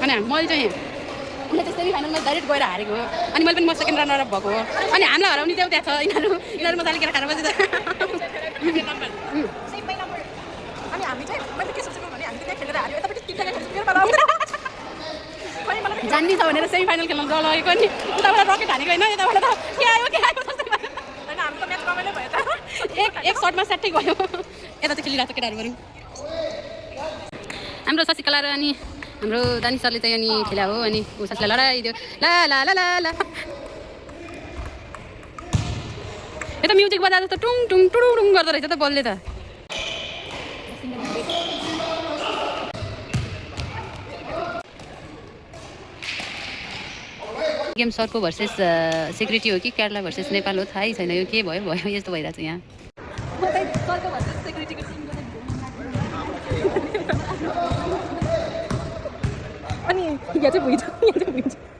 अनि मैले चाहिँ उनीहरूले चाहिँ सेमिफाइनलमा डाइरेक्ट गएर हारेको हो अनि मैले पनि म सेकेन्ड रनर भएको हो अनि हामीलाई हराउने चाहिँ त्यहाँ छ यिनीहरू मजाले केटा खाएर बसेछ अनि हामी चाहिँ मैले के सोचेको भने हामी त्यहाँ खेलेर हार्यो यतापट्टि तिनजना खेल्छ जान्ने छ भनेर सेमिफाइनल खेल्न लगेको नि उताबाट रकेट हानेको होइन यताबाट त के आयो जस्तो होइन हाम्रो त म्याच रमाइलो भयो त एक सर्टमा स्याट्टै गयो यता चाहिँ खेलिरहेको छ केटाहरू बरु हाम्रो शशिकला र अनि हाम्रो दानी सरले चाहिँ अनि खेला हो अनि ऊ साथीलाई लडाइदियो ला ला ला ला ला यता म्युजिक बजाएको त टुङ टुङ टुडुङ गर्दो रहेछ त बलले त गेम सरको भर्सेस सेक्युरिटी हो कि केरला भर्सेस नेपाल हो थाहै छैन यो के भयो यस्तो भइरहेको छ यहाँ अनि यहाँ चाहिँ भुइँछ